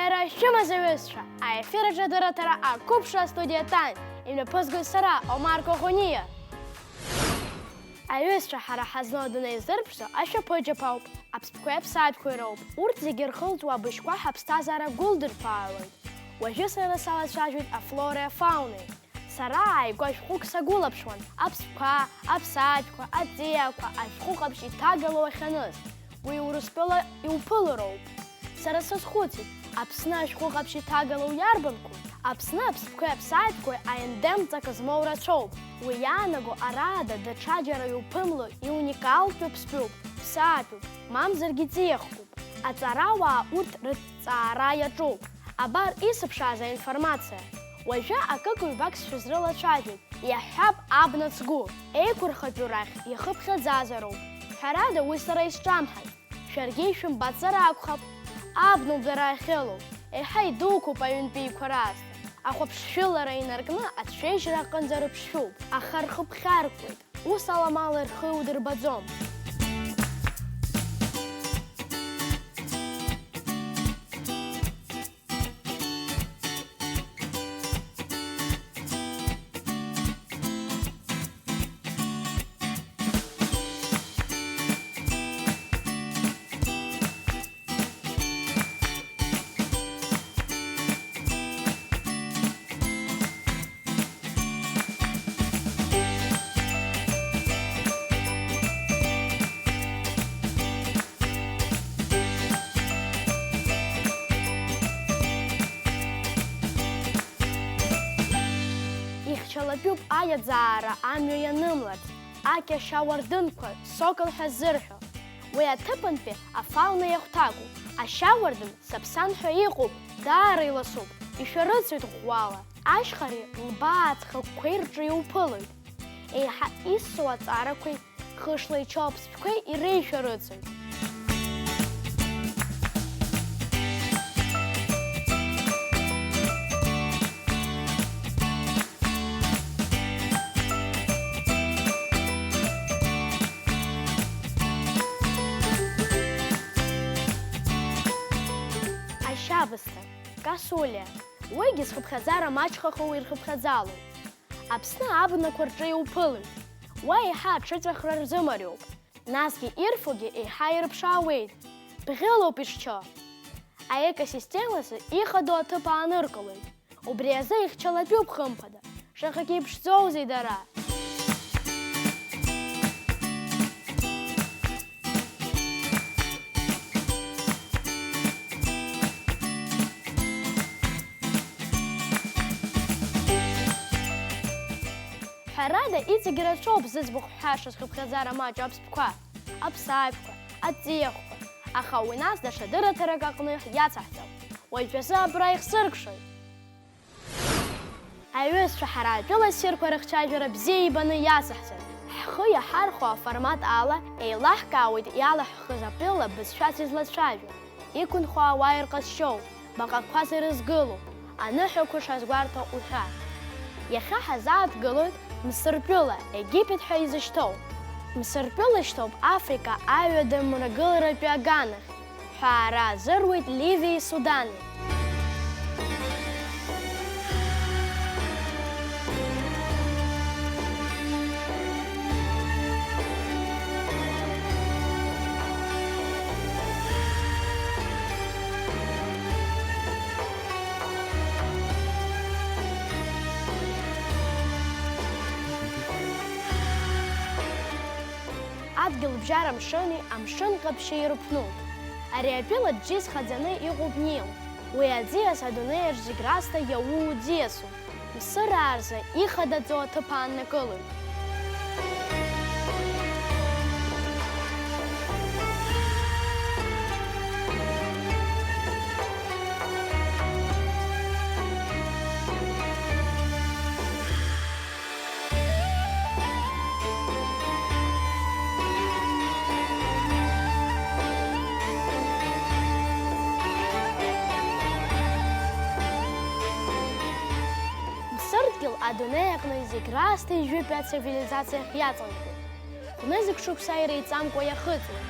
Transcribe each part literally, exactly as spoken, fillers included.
Ара шәымаз, аҩызцәа, аефир аҿы адырраҭара Ақәыԥшра астудиа ҭан, имҩаԥызгоит сара, Омар Коӷониа. Аҩызцәа, ҳара ҳазну адунеи здырԥшӡо ашәаԥыџьаԥ ауп, аԥстәқәеи аԥсаатәқәеи роуп. Урҭ зегьы ирхылҵуа абыжьқәа ҳаԥсҭазаара гәылдырԥаауеит. Уажәы сара салацәажәоит афлореи афаунеи. Сара ааигәа шәҟәык сагәылаԥшуан, аԥстәқәа, аԥсаатәқәа, аҵиаақәа, ашәҟәы ҟаԥшь иҭагалоу ахьаныз. Уи Урыстәыла иуԥылароуп. Сара сазхәыцит, Аԥсны ашәҟәы ҟаԥшь иҭагалоу иарбанқәоу? Аԥсны аԥстәқәеи аԥсаатәқәеи аендемҵак змоу рацәоуп. Уи иаанаго арада даҽаџьара иуԥымло иуникалтәу ԥстәуп, ԥсаатәуп, мамзаргьы ҵиахкуп. Аҵарауаа урҭ рыҭҵаара иаҿуп. Абар исыԥшааз аинформациа. Уажәы акык-ҩбак сшәызрылацәажәоит, иаҳҳәап, абна цгәы. Еиқәырхатәу рахь ихыԥхьаӡазароуп. Ҳәарада, уи сара исҿамҳаит. Шәаргьы ишәымбацзар акәхап. Абноуп дара ахьылоу, еиҳа идуқәоуп аҩынтәиқәа раасҭа. Ахәаԥшшәылара инаркны ацәеижьра аҟынӡа рыԥшшәуп, аха рхыԥхьаркуеит. Ус аламала рхы иудырбаӡом. Ихьчалатәуп аиаӡаара амҩа ианымларц, акьашьа уардынқәа, сокол ҳәа ззырҳәо. Уи аҭыԥантәи афауна иахәҭакуп. Ашьауардын саԥсан ҳәа иҟоуп, даара иласуп, ишәарыцоит ӷәӷәала. Ашьхари лбаа ҵхагәқәеи рҿы иуԥылоит. Еиҳа иссоу аҵарақәеи хышла ичоу аԥстәқәеи иреишәарыцоит. Ашьабысҭа, косулиа, уигьы зхыԥхьаӡара маҷхахо ирхыԥхьаӡалоит. Аԥсны абнақәа рҿы иуԥылоит. Уа еиҳа аҽыҵәахра рзымариоуп. Насгьы ирфогьы еиҳа ирыԥшаауеит. Бӷьылоуп ишчо. Аекосистемазы ихадоу аҭыԥ ааныркылоит. Убри азы ихьчалатәуп, хымԥада. Шаҟагьы иԥшӡоузеи дара! Ҳәарада, иҵегь рацәоуп зыӡбахә ҳәаша зхыԥхьаӡара маҷу аԥстәқәа, аԥсаатәқәа, аҵиахәқәа, аха уи нас даҽа дырраҭарак аҟны иацаҳҵап. Уажәазы абра ихсыркәшоит. Аҩызцәа, ҳара атәыла ссирқәа рыхцәажәара бзиа ибаны иацаҳҵар, ҳхы иаҳархәо аформат ала еилаҳкаауеит иалаҳхыз атәыла бызшәас излацәажәо, иқәынхо ауаа ирҟазшьоу, баҟақәас ирызгылоу, аныҳәақәа шазгәарҭо уҳәа. Иахьа ҳазааҭгылоит Мсыртәыла, Египет ҳәа изышьҭоу. Мсыртәыла шьҭоуп Африка аҩада мрагыларатәи аганахь. Ҳәаара азыруеит Ливиеи Судани. Адгьылбжьара амшыни амшын ҟаԥшьи ирыԥнуп. Ари атәыла бжьы зхаӡаны иҟоуп Нил. Уи аӡиас адунеиаҿ зегь раасҭа иауу ӡиасуп. Мсыраа рзы ихадаӡоу аҭыԥ ааннакылоит. Мсырдгьыл адунеи аҟны зегь раасҭа ижәытәи ацивилизациа иаҵанакуеит. Зны-зынк шықәса иреиҵамкәа иахыҵуеит.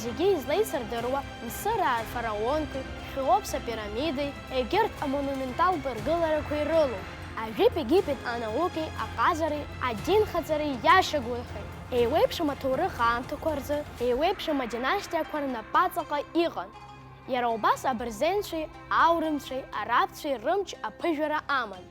Зегьы излеицырдыруа, Мысыраа рфараонқәеи, Хеопс апирамидеи, егьырҭ амонументалтә ргыларақәеи рылоуп. Ажәытә Египет анаукеи аҟазареи адинхаҵареи иашьагәыхеит. Еиуеиԥшым аҭоурых аамҭақәа рзы еиуеиԥшым адинастиақәа рнапаҵаҟа иҟан. Иара убас абырзенцәеи, аурымцәеи, арабцәеи рымч аԥыжәара аман.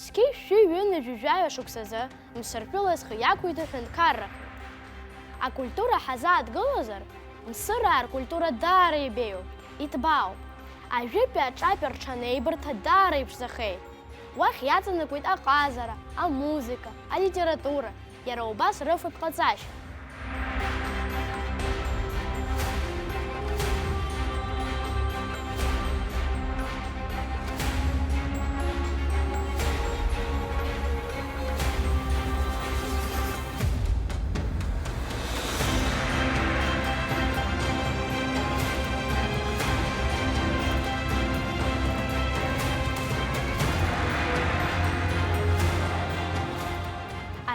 Зқьи жәшәи ҩынҩажәи жәаҩа шықәсазы Мысыртәыла зхы иақәиҭу ҳәынҭқаррахеит. Акультура ҳазааҭгылозар, Мысыраа ркультура даара ибеиоуп, иҭбаауп. Ажәытәи аҿатәи рҽанеибырҭа даара иԥшӡахеит. Уахь иаҵанакуеит аҟазара, амузыка, алитература, иара убас рыфатә ҟаҵашьа.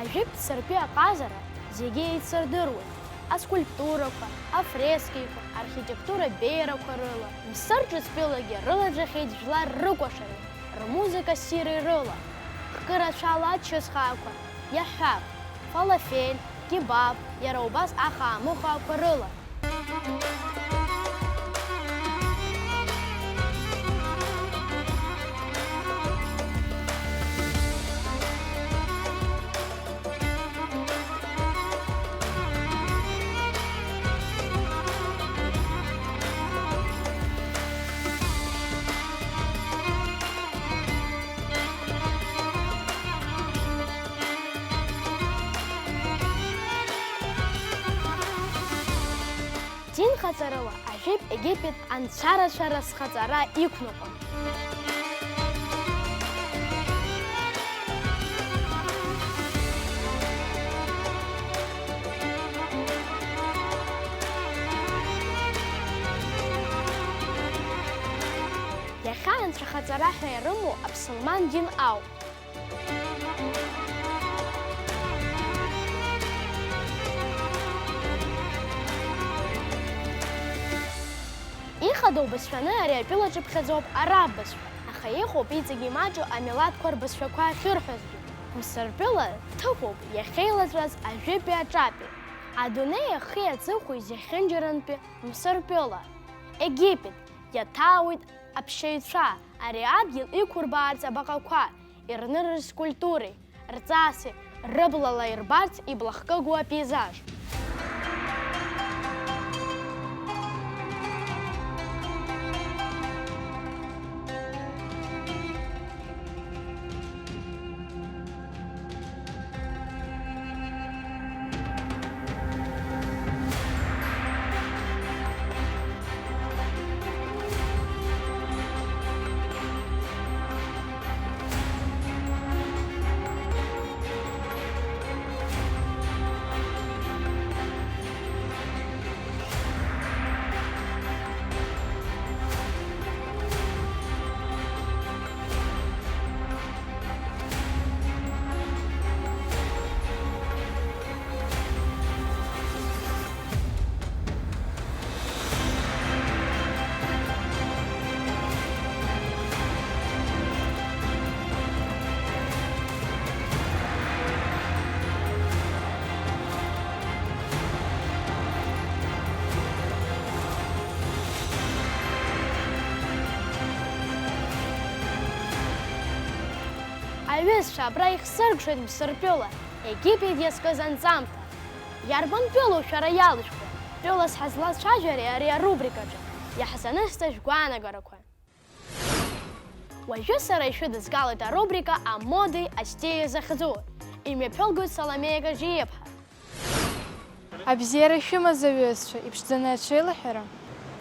Ажәытә Мысыртәи аҟазара зегьы еицырдыруеит, аскульптурақәа, афрескеиқәа, архитектура беиарақәа рыла. Мысыр ҿыцтәылагьы рылаӡахьеит жәлар рыкәашареи рмузыка ссиреи рыла. Хкы рацәала ачысхаақәа, иаҳҳәап, фалафель, кебаб, иара убас ахаа-мыхаақәа рыла. Динхаҵарала ажәытә Египет анцәарацәа рызхаҵара иқәныҟәон. Иахьа анцәахаҵара ҳәа ирымоу аԥсылман дин ауп. Ихадоу бызшәаны ари атәыла ҿыԥхьаӡоуп араб бызшәа, аха иҟоуп иҵегь имаҷу амилаҭқәа рбызшәақәа ахьырҳәазгьы. Мысыртәыла ҭыԥуп иахьеилаҵәаз ажәытәи аҿатәи. Адунеи ахи аҵыхәеи зехьынџьарантәи Мысыртәыла. Египет, иаҭаауеит аԥшьаҩцәа, ари адгьыл иқәырбаарц абаҟақәа, ирнырырц скульптуреи, рҵаси, рыблала ирбарц иблахкыгоу апеизаж. Аҩызцәа, абра ихсыркәшоит Мысыртәыла, Египет иазкыз анҵамҭа. Иарбан тәылоу шәара иалышәху? Тәылас ҳазлацәажәари ари арубрикаҿы? Иаҳзанысҵа шәгәаанагарақәа. Уажәы сара ишәыдызгалоит арубрика «Амодеи астили» захьӡу. Имҩаԥылгоит Саломеиа Кажиеԥҳа. Абзиара шәымаз, аҩызцәа, иԥшӡаны аҽеилаҳәара.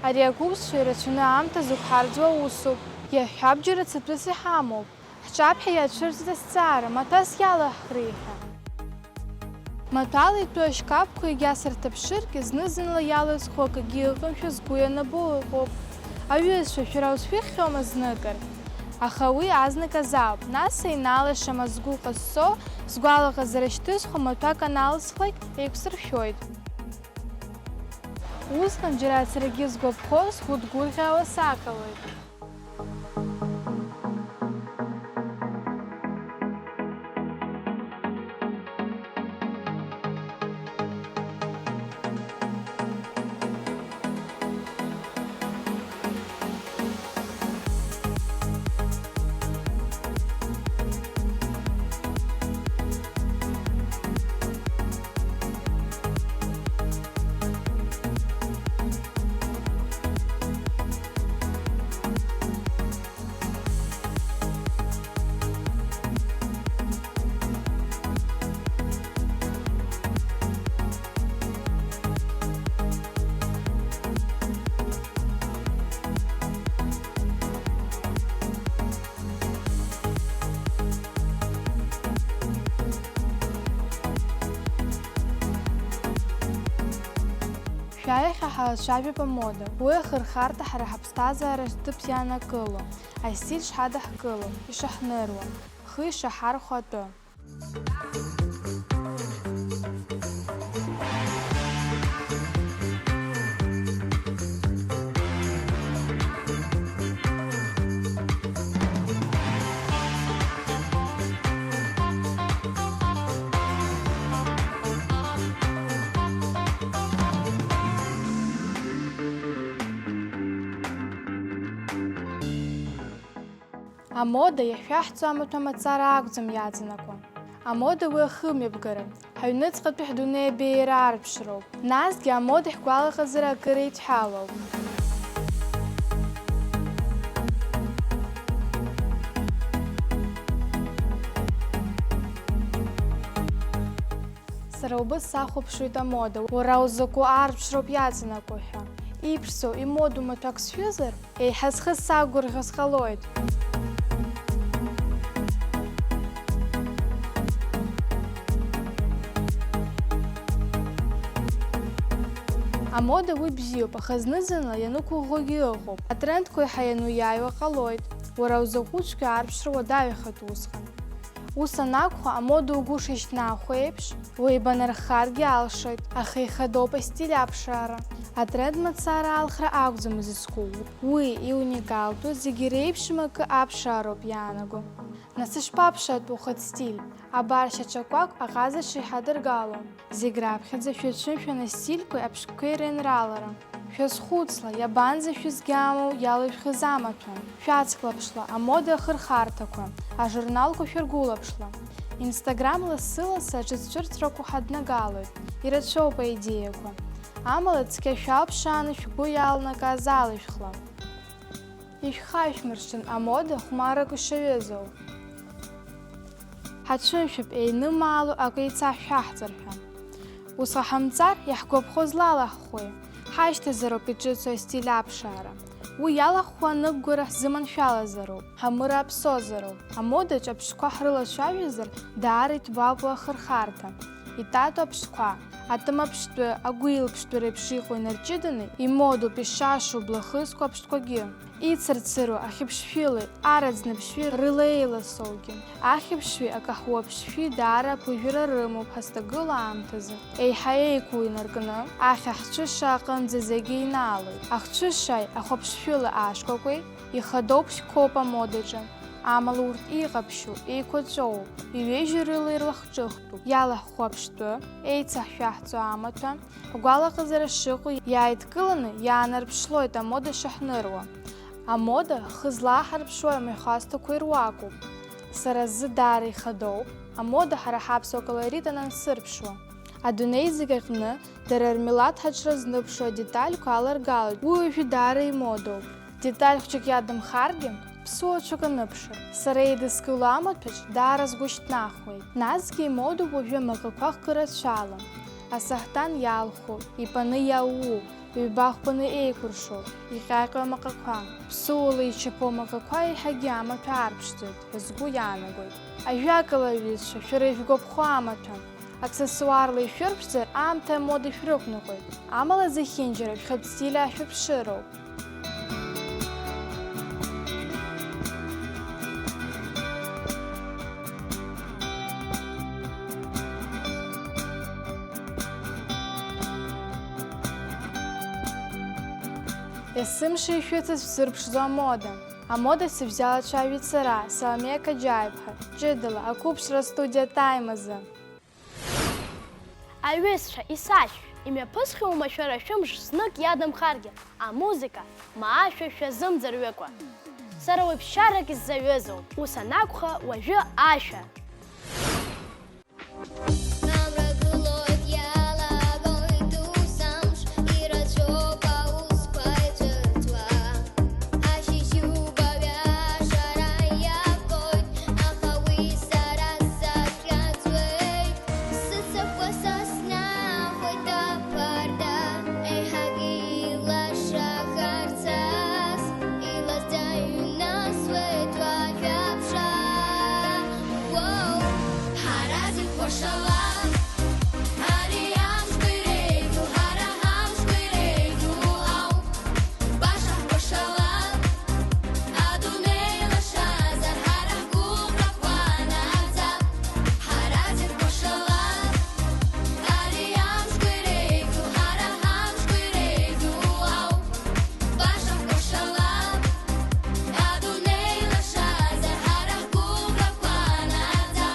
Ари агәыԥсшәа ирацәаны аамҭа зықәҳарӡуа усуп. Иаҳҳәап, џьара цатәыс иҳамоуп. Ҳҿаԥхьа иацәырҵит азҵаара, маҭәас иалаҳхри ҳәа. Маҭәала иҭәу ашькаԥқәа егьа сырҭаԥшыргьы, зны-зынла иалызхуа акгьы ыҟамшәа сгәы ианабо ыҟоуп. Аҩызцәа, шәара узшәыхьхьоума зныкыр? Аха уи азнык азы ауп. Нас еинаалашам азгәы ҟазҵо, сгәалаҟазара шьҭызхуа маҭәак аналысхлак, еиқәсыршәоит. Усҟан џьара саргьы сгәаԥхо, сгәы дгәырӷьаауа саҟалоит. Шәа иахьа ҳалацәажәап амода. Уи ахырхарҭа ҳара ҳаԥсҭазаараҿ ҭыԥ ианакыло, астиль шҳадаҳкыло, ишаҳныруа, ҳхы ишаҳархәо атәы. Амода иахьшәаҳҵо амаҭәа мацара акәӡам иаҵанакуа. Амода уи ахымҩаԥгара, ҳаҩныҵҟатәи ҳдунеи абеиара арԥшроуп. Насгьы амода ҳгәалаҟазара акыр еидҳәалоуп. Сара убыс сахәаԥшуеит амода, уара узакәу арԥшроуп иаҵанакуа ҳәа. Иԥшӡоу, имодоу маҭәак сшәызар? Еиҳа схы сақәгәырӷьо сҟалоит. Амода уи бзиоуп, аха зны-зынла ианықәыӷәӷәогьы ыҟоуп. Атрендқәа еиҳа иануиааиуа ҟалоит. Уара узакәу цәгьа арԥшра уадаҩхеит усҟан. Ус анакәха, амода угәы шышьҭнахуа еиԥш, уеибанархаргьы алшоит, аха ихадоуп астиль аԥшаара. Атренд мацара алхра акәӡам изызку, уи иуникалтәу зегьы реиԥшым акы аԥшаароуп иаанаго. Нас ишԥаԥшаатәу ухатә стиль? Абар шьаҿақәак аҟазаша иҳадыргало. Зегь раԥхьаӡа шәацәымшәан астильқәеи аԥштәқәеи реинралара. Шәазхәыцла, иабанӡа шәызгьамоу иалышәхыз амаҭәа? Шәацклаԥшла амода ахырхарҭақәа, ажурналқәа шәыргәылаԥшла. Instagram лассы-лассы аҿыҵәҵәырҭрақәа ҳаднагалоит, ирацәоуп аидеиақәа. Амала цқьа шәалԥшааны шәгәы иалнагаз алышәхла. Ишәхашәмыршҭын амода хәмаррак ишаҩызоу. Ҳацәымшәап еинымаало акы еицаҳшәаҳҵар ҳәа. Ус ҟаҳамҵар, иаҳгәаԥхо злалаҳхуеи? Ҳашьҭазароуп иҿыцу астиль аԥшаара. Уи иалаҳхуа анықәгара ҳзыманшәалазароуп, ҳамыра аԥсозароуп. Амодаҿ аԥштәқәа ҳрылацәажәозар, даара иҭбаауп уи ахырхарҭа. Итатоу аԥштәқәа, атымаԥштәы, агәилԥштәы реиԥш иҟоу инарҷыданы, имодоуп, ишашоу блахысқәа аԥштәқәагьы. Ицырцыруа ахьыԥшшәылеи араӡны ԥшшәи рыла еиласоугьы. Ахьыԥшшәи акаҳуа ԥшшәи даара аԥыжәара рымоуп ҳазҭагыла аамҭазы. Еиҳа еиқәу инаркны, ахьа ҳцәыша аҟынӡа зегьы инаалоит. Ахцәышааи ахәаԥшшәыла аашкәакәеи ихадоуп шьқәоуп амодаҿы, амала урҭ иҟаԥшьу еиқәаҵәоуп, иҩежьу рыла ирлахҿыхтәуп, иалаҳхуа аԥштәы, еицаҳшәаҳҵо амаҭәа, агәалаҟазара шыҟоу иааидкыланы иаанарԥшлоит амода шаҳныруа. Амода хы злаҳарԥшуа амҩахәасҭақәа ируакуп. Сара сзы даара ихадоуп амода ҳара ҳаԥсуа колорит анансырԥшуа. Адунеи зегь аҟны дара рмилаҭ ҳаҽра зныԥшуа адетальқәа аларгалоит, уи уажәы даара имодоуп. Деталь хәҷык иадамхаргьы, ԥсуацәак аныԥшыр, сара еидыскыло амаҭәаҿ даара сгәы шьҭнахуеит. Насгьы имодоуп уажәы амаҟақәа хкы рацәала. Асаҳҭан иалху, ипаны иауу, ҩба хәбаны еикәыршоу, иҟьаҟьо амаҟақәа. Ԥсуала ичаԥоу амаҟақәа еиҳагьы амаҭәа арԥшӡоит ҳәа сгәы иаанагоит. Ажәакала, аҩызцәа, шәара ишәгәаԥхо амаҭәа, Аксессуарла ишәырԥшӡар, аамҭа амода шәрықәныҟәоит, амала зехьынџьара шәхатә стиль аашәыԥшыроуп. Есымша ишәыцыз шәзырԥшӡо амода. Амода сыбжьалацәажәеит сара, Саломеа Каџьаиԥҳа, ҷыдала, ақәыԥшра астудиа Time азы. Аҩызцәа, исашәҳә, имҩаԥысхьоума шәара шәымш знык иадамхаргьы, амузыка, ма ашәа шәазымӡырҩыкәа? Сара уи ԥсшьарак исзаҩызоуп, ус анакәха, уажәы ашәа. Амра гылоит, иалагоит ус амш, ираӡәоуп аусқәа иҵәырҵуа. Ашьыжьубаҩ ашара иабоит, аха уи сара сзаҟьаӡуеит. Сыцақәа са снахоит аԥарда, еиҳагьы илашахарц ас, илазҵаа ҩнасуеит уажәы аԥша. Уоу! Ҳара зегь кәашала, ари амшқәа иреиӷьу, ҳара ҳамшқәа иреиӷьу ауп. Баша ҳкәашала, адунеи лашазар, ҳара ҳгәыӷрақәа наӡа. Ҳара зегь кәашала, ари амшқәа иреиӷьу, ҳара ҳамшқәа иреиӷьу ауп. Баша ҳкәашала, адунеи лашазар, ҳара ҳгәыӷрақәа наӡа.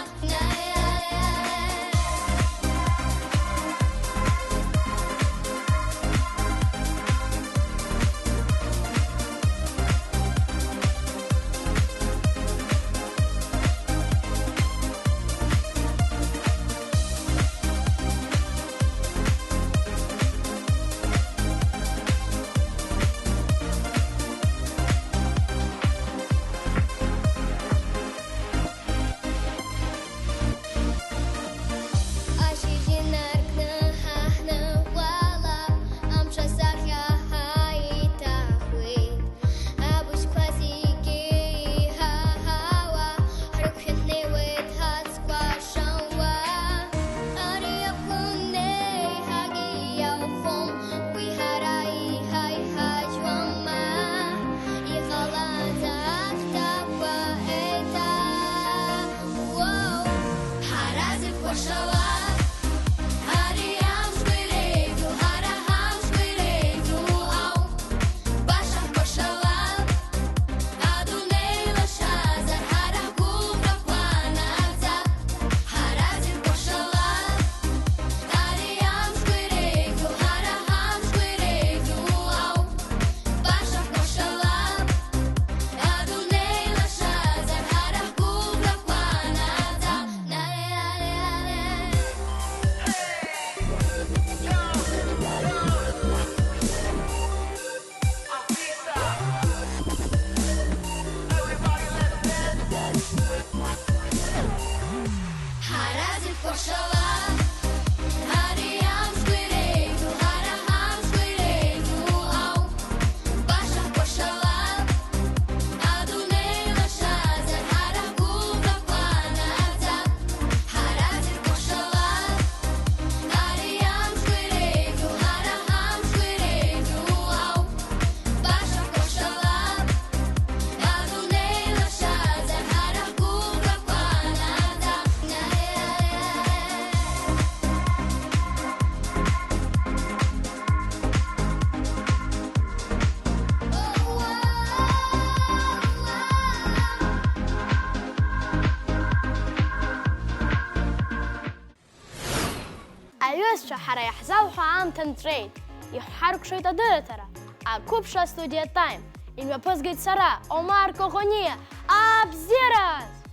Ашьыжь инаркны ҳаҳнуала, амш асахьа ҳаиҭахуеит. Абыжьқәа зегьы иҳаҳауа, ҳрықәшәа ҳнеиуеит ҳацкәашауа. Ари акәын еиҳагьы иаухом, уи ҳара иҳаиҳажьуама? Иҟалаӡа ахҭақәа еиҭа. Уоу! Ҳара зегь кәашала, ари амшқәа иреиӷьу, ҳара ҳамшқәа иреиӷьу ауп. Баша ҳкәашала, адунеи лашазар, ҳара ҳгәыӷрақәа наӡа. Ҳара зегь кәашала, ари амшқәа иреиӷьу, ҳара ҳамшқәа иреиӷьу ауп. Баша ҳкәашала, адунеи лашазар, ҳара ҳгәыӷрақәа наӡа. Ҳара зегь кәашала, ари амшқәа иреиӷьу, ҳара ҳамшқәа иреиӷьу ауп. Баша ҳкәашала, адунеи лашазар, ҳара ҳгәыӷрақәа наӡа. Ҳара зегь кәашала, ари амшқәа иреиӷьу, ҳара ҳамшқәа иреиӷьу ауп. Баша кәашала, адунеи лашазар, ҳара ҳгәыӷрақәа наӡа. Аҩызцәа, ҳара иаҳзалҳәо аамҭа нҵәеит, иҳаркәшоит адырраҭара, ақәыԥшра астудиа Time, имҩаԥызгеит сара, Омар Коӷониа, абзиараз!